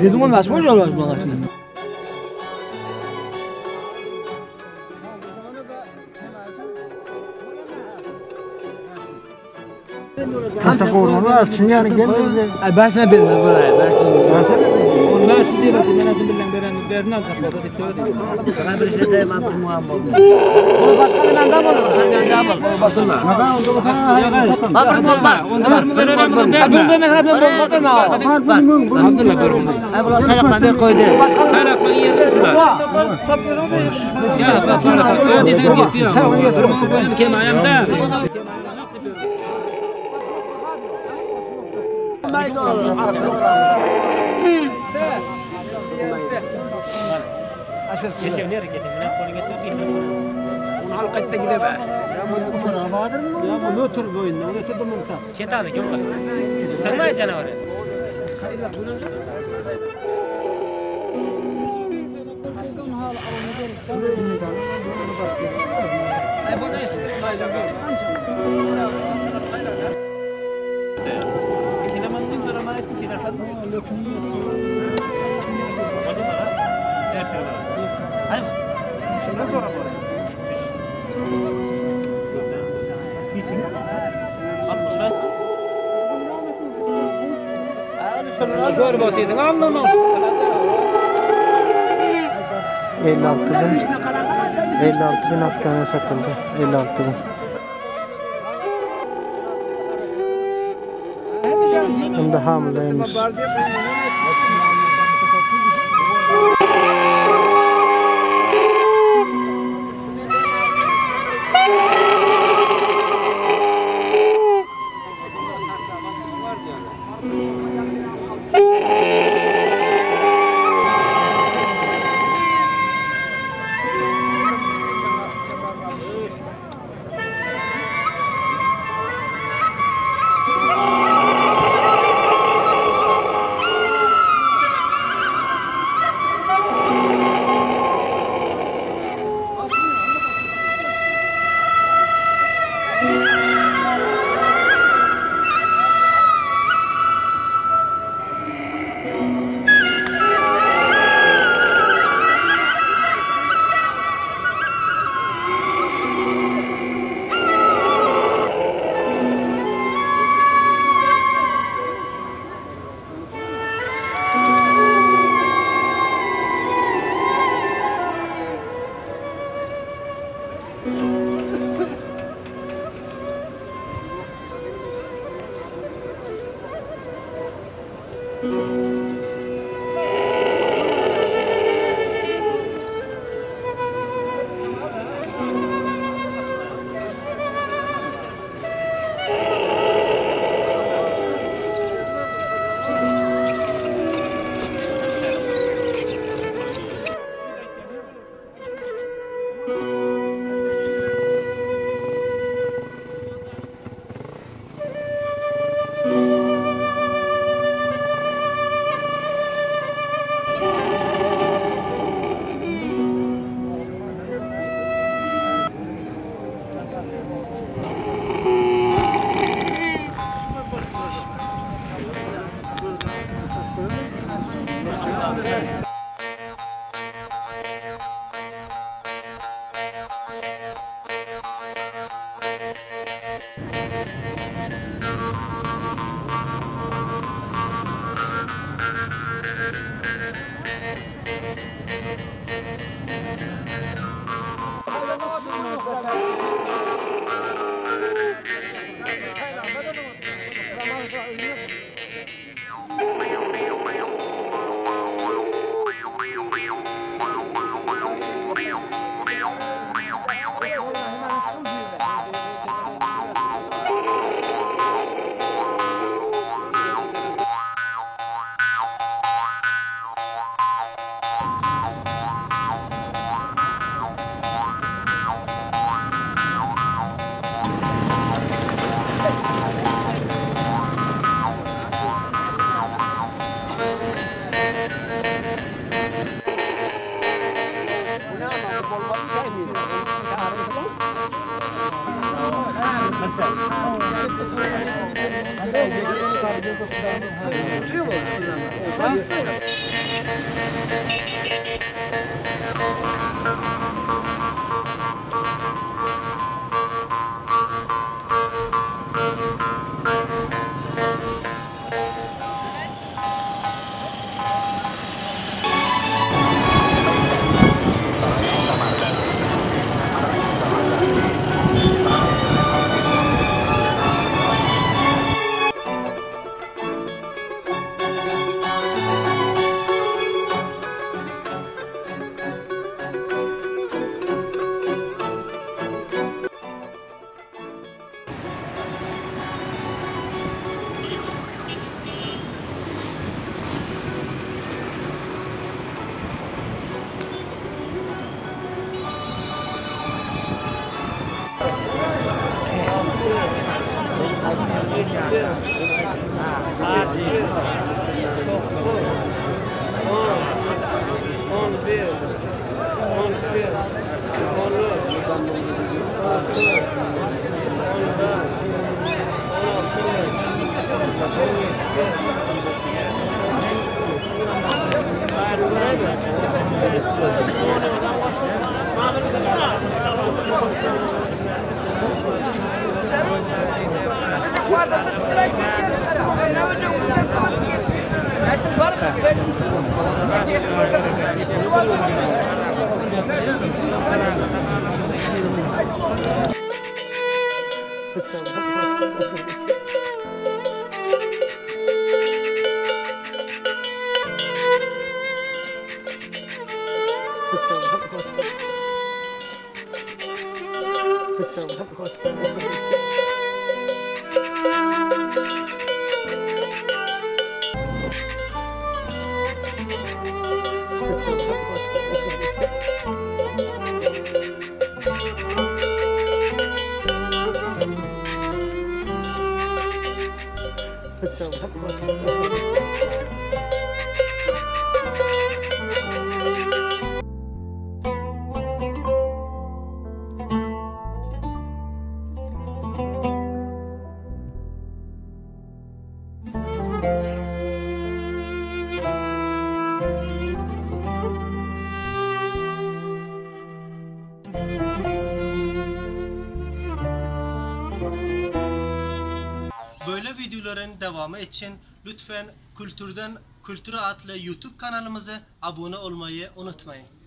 Dedim onu nasıl koyuyorlar bu anasını? Tahta kavurmalı alsın yani gelmedi. Ay başına bir buraya başına. Onlar şu diyor ki ben bilen veren verin alacak o da söyledi. Ben bir şey diyemem bu muamma. Onu başka da ben daha olur. Ben daha olur. Basınlar. Ha bir bol Onda var mı veren mi Ben verme. mesela ben bol da Abdullah bir bunu. Ha bular kayakla bir koydu. Kaynak mı yiyor verdiler. Ya bak bak bak. Öyle dedim yapıyor. Bir bunu koyun kim ayağımda. Görüp oturdun anlamaz. 56 bin 56 bin Afgan'a satıldı. 56 bin. Hem de hamileymiş. Böyle videoların devamı için lütfen Kültürden Kültüre adlı YouTube kanalımıza abone olmayı unutmayın.